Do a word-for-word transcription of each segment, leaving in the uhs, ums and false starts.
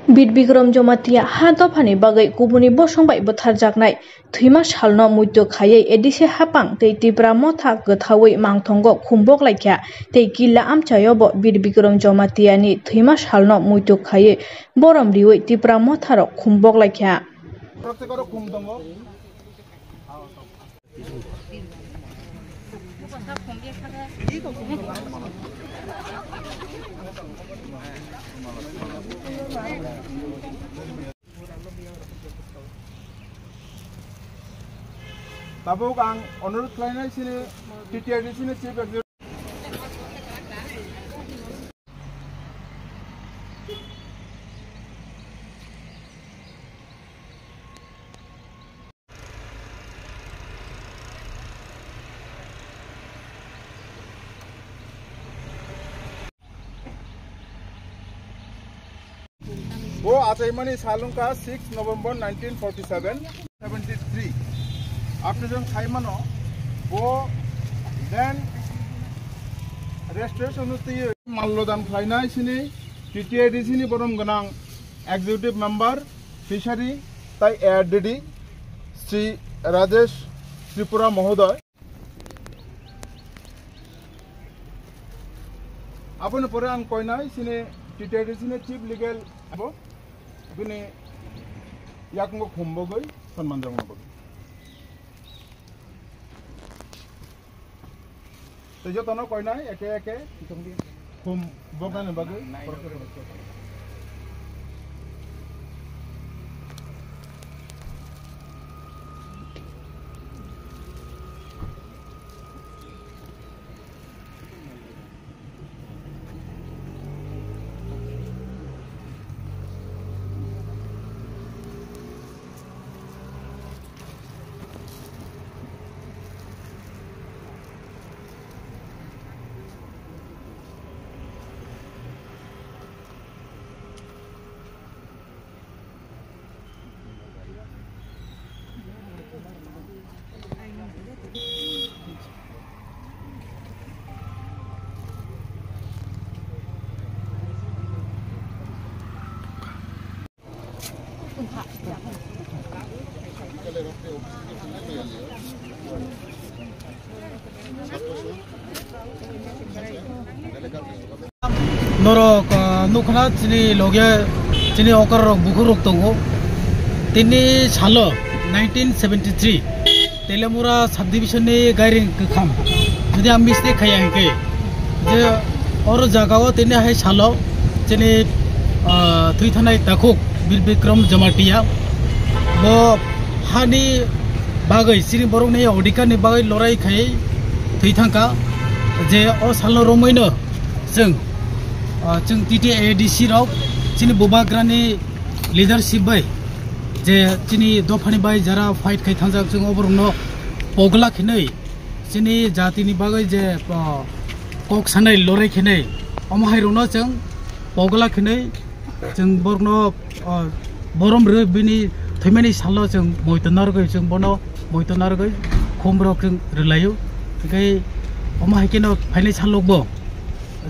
Bir Bikram Jamatia ha dophani bagwi kubuni bosong bai bwtharjaknai thwima salno muitu khaiwi A D C hapang tei Tipra Motha kwthaui mangthongo khumbok laikha tei killa amchaio bo Bir Bikram Jamatia ni thwima salno muitu khaiwi borom riui Tipra Motha rok khumbok laikha. Tabuk ang onurodh khlainai sini T T R D C ni Chief Executive. Bo achaimani salwngkha six November nineteen forty seven, seventy three. Apni jong saimano bo land restoration twi mallodan khlainai sini T T R D C ni borom gwnang executive member fishery tai A R D D Sri Rajesh Tripura Mohodoy. Aboni pore ang koinai sini T T R D C ni chief legal abo bini yakungo khumbogwi sonman jokna bagwi. Tei jotono koinai eke eke khum boknani bagwi. Norok, ah, nukha chini loge chini okra rok bukhuk rok tongo. Tini salo nineteen seventy three Telemura subdivision ni gairing kwkham. Jodi ang mistake khaya hwnkhe je oro jaga o tini hai salo chini, ah, thwi thanai takhuk Bir Bikram Jamatia bo hani bagwi chini borok ni odhikar ni bagwi lorai khai thwi thangkha je o salo romwi no Chwng, ah, chwng T T A D C rok chini bubagrani leadership bai je chini dophani bai jara fight khai thangjak, chwng oborokno pogla khinwi chini jatini bagwi je, ah, kok sanai lorai khinwi omo hai rokno chwng pogla khinwi chwng borokno, ah, borom rwi bini thwimani salo chwng moito narwgwi chwng bono moito narwgwi khumrok chwng rwlaio. Hwnkhe omo hai kheno phainai salokbo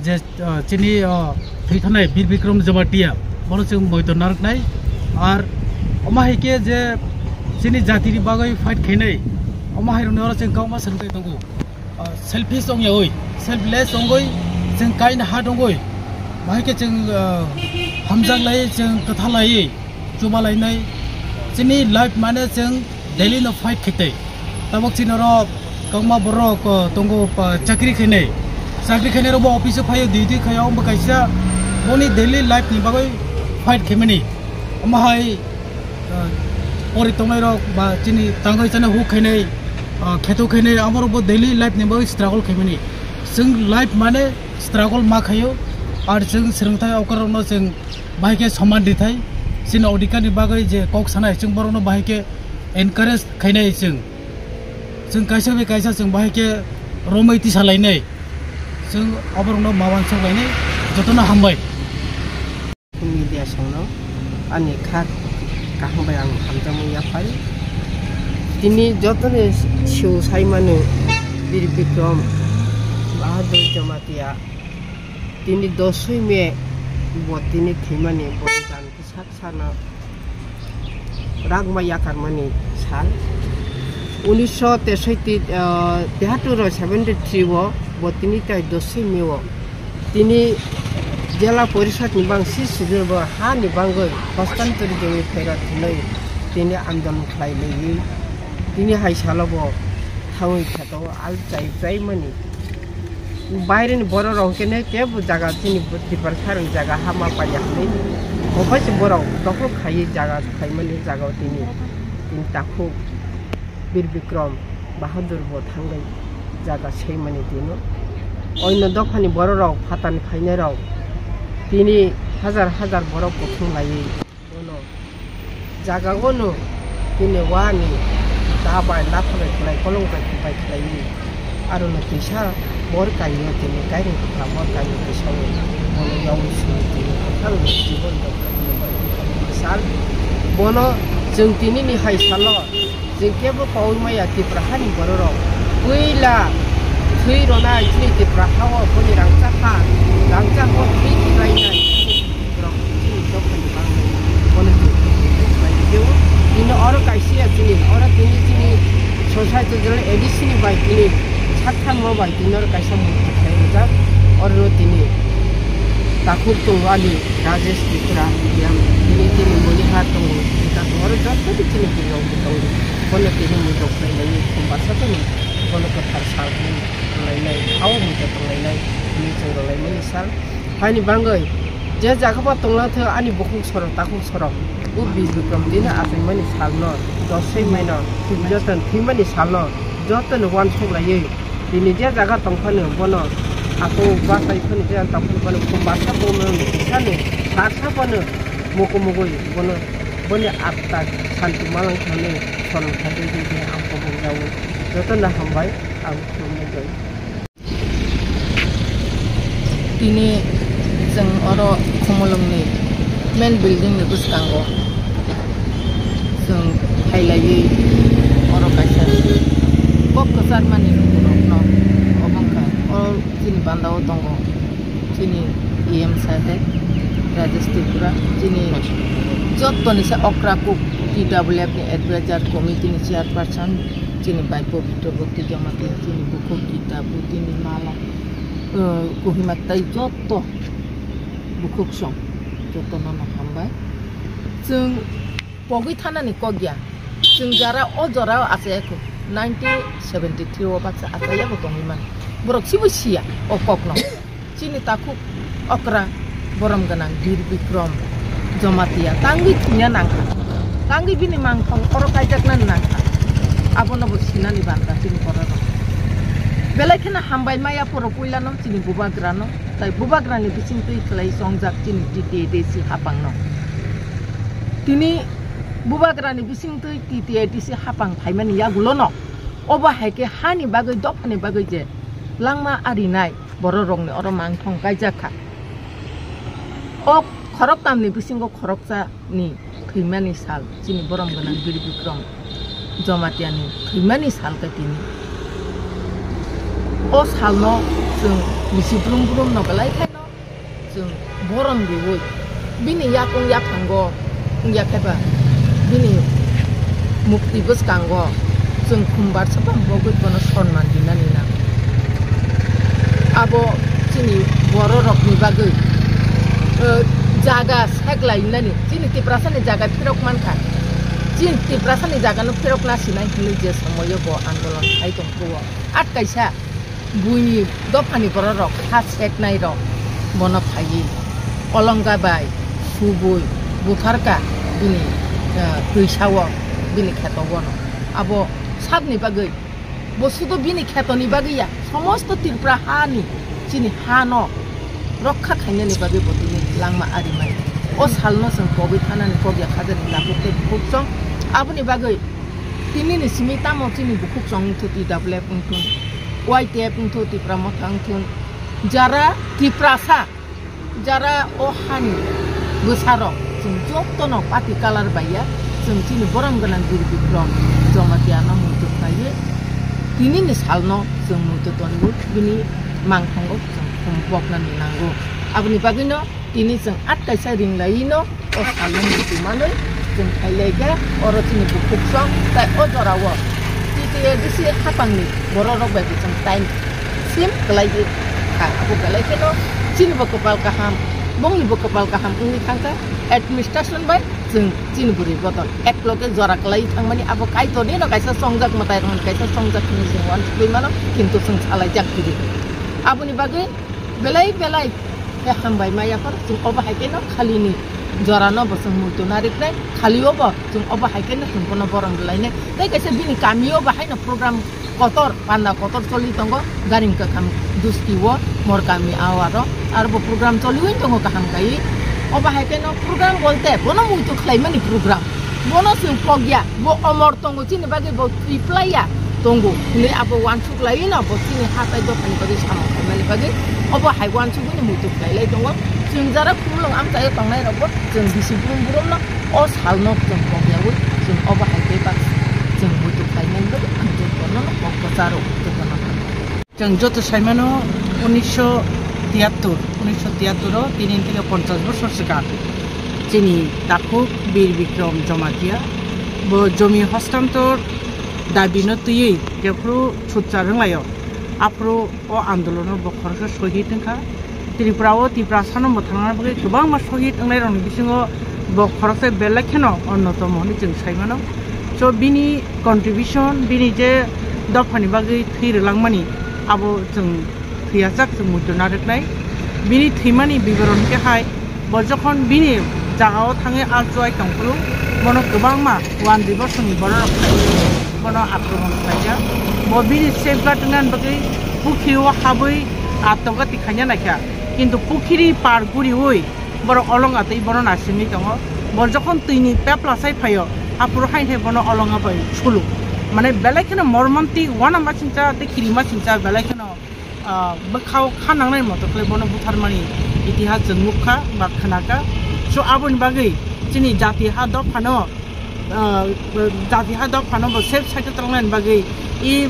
je, ah, chini, ah, thwi thanai Bir Bikram Jamatia, bono chwng moito narwknai. Ar omo hai khe je chini jatini bagwi fight khainai, omo hai rokni oro chwng kwbangma swrwngthai tongo. Ah, selfish ongyaui, selfless ongoi, chwng kain ha dongoi, bahai khe chwng, ah, hamjak lai, chwng kwtha lai. Chuba lainai. Chini life mane chwng daily no fight khaitwi. Tabuk chini oro kwbangma borok, uh, tongo, pa, chakri khainai. Chakri khainai rokbo office o phaio, duty khaio, omo kaisa boni daily life ni bagwi fight khaimani. Omo hai, uh, pori tongnai rok ba chini tangwi chana huk khainai, uh, kheto khainai, amo rokbo daily life ni bagwi struggle khaimani. Chwng life mane struggle ma khaio, ar chwng swrwngthai okra rokno chwng bahai khe soman rithai, chini odhikar ni bagwi je kok sanai, chwng borokno bahai khe encourage khainai chwng. Chwng kaisa bai kaisa chwng bahai khe romwi tisa lainai. Chwng oborokno ma uansuk lainai, jotono hambai. Media songno ani kha kaham bai ang hamjakmung yaphai. Tini jotoni sio saimano Bir Bikram Bahadur Jamatia. Tini dosoi May bo tini thwimani bo dan khe sak Sana rangma yakarmani sal. Unisho tesoi ti, ah, tehaturo seventy three o bo tini tai dosoi May o tini Jela Porishad ni bangsi sijil bo ha ni bangoi hostantari jongni phaira thwnwi tini andolon khlai laiwi tini hai salo bo thangwi kheto al chai chai mani. Baireni borok rok kene kebo jaga chini Tiprasa rok jaga hama paiya hwnwi. Obai se borok dokhol khaiwi jaga khaimani jaga o tini, tini takhuk Bir Bikrom Bahadur bo thangwi jaga seimani tino. Oino dophani borok rok phatani phainai rok tini hajar hajar borok kuthum laiwi. Bono jaga o no tini wani da bai lapha bai khlai, kolong bai khlai khlai ni. Aro no kisa bor kainwi tini kairing kha bor kainwi kisa o bono yawi sini tini kwthang jibon rok sal. Bono chwng tini ni hai salo chwng kebo kaui maya Tipra hani borok rok. Puila thwi rwnai chini Tipra ha o boni rangchak ha, rangchak o thwi thwi rainai. Borok chini dophani bangwi bono chwng tini oro kaisa ya chini, oro tini chini society jora A D C ni bai tini sak thangma bai tini oro kaisa murti khlai rijak. Oro tini takhuk tongo ani Rajesh Tripura, yang tini tini Monihar tongo, oro joto tini tini tongo. Bono tini mui rok khlai lai khum basa tongo, bono kwthar sal hwnwi tonglainai, hao hwnwi tonglainai hwnwi chwng rwlaimani sal. Haini bangwi je jaga bo tonglang thung ani bukhuk sorok takhuk sorok, o Bir Bikrom tini achaimani salno, dosoi maino, joto thwimani salno, jotono uansuk laiwi tini je jaga tong phano bono ako bachai phano je tong phano bono khum basa bono kisano sasa phano mukumugwi bono boni atta santi malang thani sono khaidi di ang kobok jawi jotono hambai ang khulumjai. Tini chwng oro Khumulwngni main building ni bwskango chwng phailaiwi oro kaisa kok kwchar mani rokno obo wngkha o chini bandao tongo chini E M sir hai Rajesh Tripura chini jottoni se okra kuk T W F ni advisor committee ni chairperson chini bai Pabitra Bhakti Jamatia chini bukhuk Gita Bhutini Mala, uh, Kohima tai jotto bukhuk song jotto no no hambai. Chwng pogwi thanani kok ya. Chwng jara o jora o achai kho nineteen seventy three o baksa achai ya bo tongwi man. Borok sibo siya o kok no. Chini takhuk okra borom gwnang Bir Bikrom Jamatia tangwi thwina nangkha, tangwi bini mangthong oro kaijaknani nangkha, abono bo sinani bandra chini bororok. Belai kheno hambai maya phoro puilano chini bubagrano, tai bubagrani bisingtwi khlai chongjak chini T T A D C hapangno. Tini bubagrani bisingtwi T T A D C hapang phaimani yagulono obo hai khe hani bagwi dophani bagwi je langma arinai bororokni oro mangthong kaijak kha. O khoroktamni bisingo khoroksani thwimani sal, chini borom gwnang Bir Bikrom Jamatiani thwimani sal khe tini. O salno chwng bisi brum brumno belai khaino chwng borom riui bini yakung yaphango wngya khe ba bini mukti bwskango chwng khumbar sapang bogwi bono sonman rinani nango. Abo chini bororokni bagwi, eh, jaga seklainani, chini Tiprasani jaga phirok mankha. Chini Tiprasani jagano phirok nasinai hinwi je somoio bo andolon khai tongkho. At kaisa buini dophani bororok ha seknairok bono phaiwi Olonga bai subui butharka bini, eh, twisao bini kheto bono. Abo sabni bagwi bo sudo bini khetoni bagwi ya, somosto Tripura hani chini hano rokha khainani bagwi bo tini langma arimai. O salno chwng kogwi thanani kok ya khajani takhuk tei bukhuk chwng. Aboni bagwi tinini simi tamo chini bukhuk chwng wngthu T W F wngthun, Y T F wngthu, Tipra Motha wngthun, jara Tiprasa, jara o hani bwsarok, chwng jotono pati kalar bai ya, chwng chini borom gwnang Bir Bikrom Jamatiano muitu khlaiwi tinini salno chwng muitu tonwi bini mangthango chwng khum boknani nango. Aboni bagwino tini chwng at kaisa ringlaino o salno muitu manwi chwng khailai khe oro chini bukhuk song tai o jorao T T A D C hapangni borok rok bai bo chwng time sim kwlai kha. Abo belai kheno chini bo kwpal kaham, bongni bo kwpal kaham wngwi thangkha administration bai chwng chini bwrwi bodol ek loge jora kwlai thangmani abo Kaitorni no kaisa songjak mwtai rokni kaisa songjak hinwi chwng uansugwi mano, kintu chwng salaijak kiri. Aboni bagwi belai belai khe hambai ma yaphar chwng obo hai kheno khalini jorano bo chwng muitu nariknai, khali obo chwng obo hai kheno chwng bono borom rwlainai. Tei kaisa bini kamio bo haino program kotor, panda kotor choli tongo, Garing Kakham dusti o, Morkami awaro, aro bo program choliwi tongo kaham kaiwi. Obo hai kheno program bolte bono muitu khlaimani program. Bono chwng pokya, bo omor tongo, chini bagwi bo thwi plaiya tongo hinwi abo uansuk laiwi no bo chini ha tai dophani bagwi samung khaimani bagwi obo hai uansugwini muitu khlai lai tongo. Chwng jara khumulwng amchaio tongnai rokbo chwng bisi brum brum no o salno chwng pokyawi chwng obo hai khe bak chwng muitu khlaimani bagwi ang jotono no kok kwcharo jotono hambai. Chwng joto saimano unisho tiyattor, unisho tiyattor o tini theke ponchash bosor swkang chini takhuk Bir Bikrom Jamatia bo jomi hostantor dabi no twiwi jephru sutchar wnglaio, aphuru o andolono bo khoroksa sohid wngkha. Tripura o Tiprasa no mwthangna bagwi kwbangma sohid wngnai rokni bisingo bo khoroksa belai kheno onnotomo hinwi chwng saimano. So bini contribution, bini je dophani bagwi thwi rwlangmani, abo chwng thwiyajak, chwng muitu narwknai. Bini thwimani biboron khe hai, bo jokhon bini jagao thangwi alchuai tongphuru, bono kwbangma wandi bosongni bororok bono akromon khlaijak. Bo bini safeguard wngnani bagwi pukhiri o habwi attoga tikhaina naikha, kintu pukhiri par guriwi borok olonga twi bono naisingwi tongo. Bo jokhon twini pepla sai phaio, aphuru haino hai bono olonga bai sulu. Mane belai kheno mormonti uanama singcha tei kirima singcha belai kheno, ah, bwkhao kha nangnai moto khlai bono butharmani itihas chwng nukha ba khnakha. So aboni bagwi chini jati ha dophano ah, jati ha dophano bo safe side o tongna bagwi, i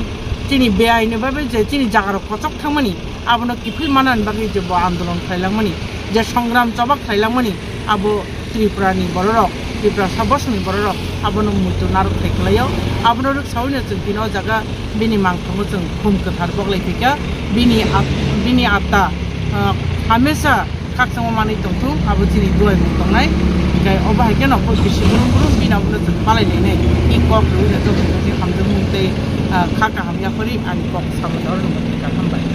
chini beaini bagwi je chini jagarok kochok thangmani, abono kiphil manna bagwi je bo andolon khlailangmani, je songram choba khlailangmani, abo Tripura ni bororok, Tiprasa bosongni bororok abono muitu narwk khai kwlaio. Abono rwksaui no chwng tini o jaga bini mangthango chwng khum kwthar boklai phaikha, bini at-, bini atta, ah, hamesa khakchangma manwi tongthung, abo chini duaimung tongnai. Hinkhe obo hai kheno koi bisi brum brum bini abono chwng palai lainai. I kok rwui no joto joto hamjakmung tei, ah, kha kaham yaphari ani kok samani oro no mwthai kaham bai.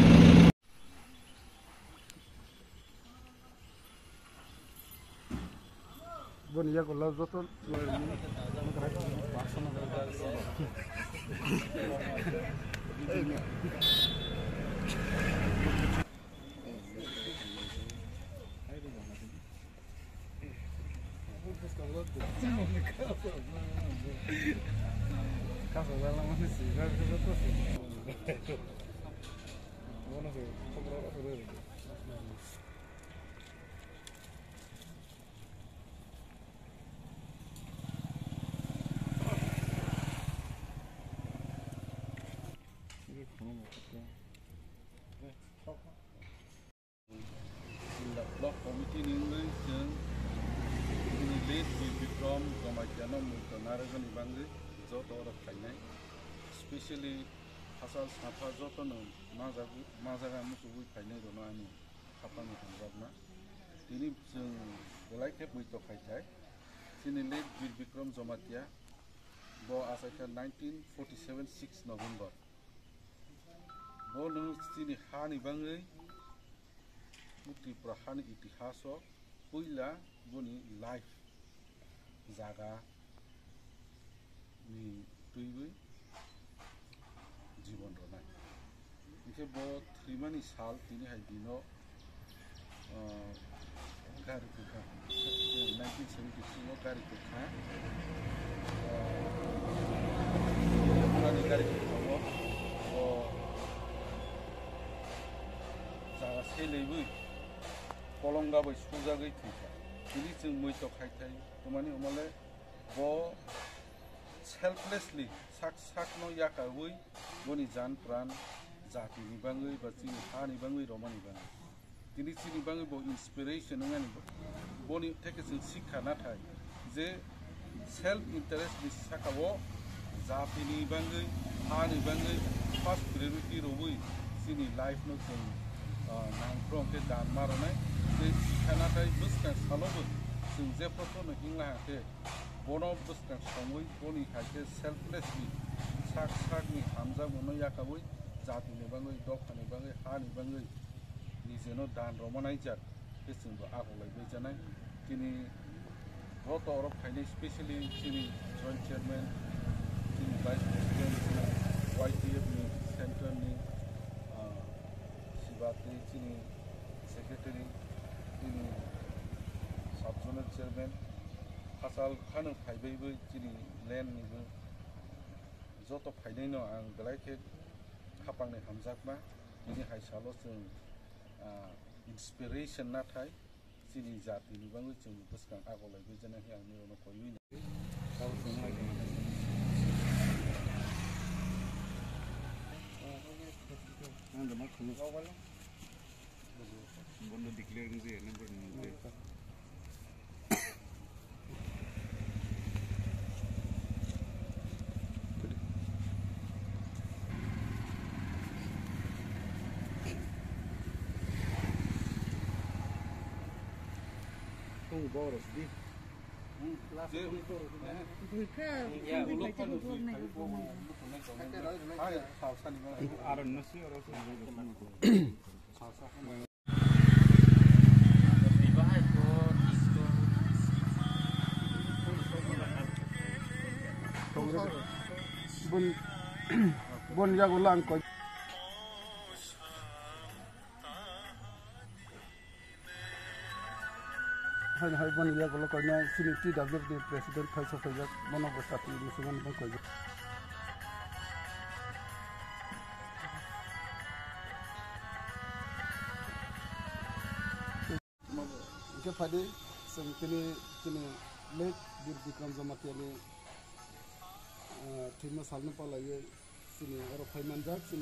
Boni yago love joto. Block committee ni wngwi chwng chini late Bir Bikrom Jamatia no muitu narwknani bagwi joto oro phainai, specially hachal satha joto no majagwi, majaga muchugwi phainai rwno ani khapangni hamjakma. Tini chwng belai khe muitu khai thai. Chini late Bir Bikrom Jamatia bo achaikha nineteen forty seven six November. Bo nwng chini hani bagwi, bo Tripura hani itihaso puila boni life, jaga ni twiwi jibon rwnai. Hinkhe bo thwimani sal tini hai dino, ah, gari kwkha, nineteen seventy three o gari kwkha, ah, gari kwkha o, o jaga selaiwi kolonga bai sujagwi thwikha. Tini chwng muitu khai thai twmani omole bo selflessly sak sakno yakaui boni jan pran jatini bagwi ba chini hani bagwi romani bagwi. Tini chini bagwi bo inspiration wngnani bo. Boni theke chwng sikha nathai je self interest ni saka o jati ni bagwi, ha ni bagwi first priority rwui chini life no chwng, ah, nangkhrong khe dan ma rwnai. Je sikha nathai bwskang salo bo chwng je proto no hingla ha khe bono bwskang songwi boni hai khe selflessly sak sak ni hamjakmano yakaui jati ni bagwi, dopha ni bagwi, ha ni bagwi nijeno dan rwmanaijak khe chwngbo agoklai baijanai. Chini joto oro phainai, specially chini joint chairman, chini vice president, chini Y T F ni central ni, ah, Siba tei chini secretary, chini sub zonal chairman, hachal khano phaibai bai chini land ni bo joto phainai no ang belai khe khapang ni hamjakma. Bini hai salo chwng, ah, inspiration nathai chini jati ni bagwi chwng bwskang agoklai bai jana khe ang nirokno koiwi na. Bondo declare wng jaya, number ni. Kung boros di. Aron nasi oro. Bon, bon yago lang ko. Hai, hai, bon yago lo ko na sini T W F ni president phai so phai jak, bono bo sati musulman bo ko. Hingke phadi chwng tini, tini late Bir Bikram Jamatia ni, ah, thwima salno palaiwi chini oro phai manjak, chini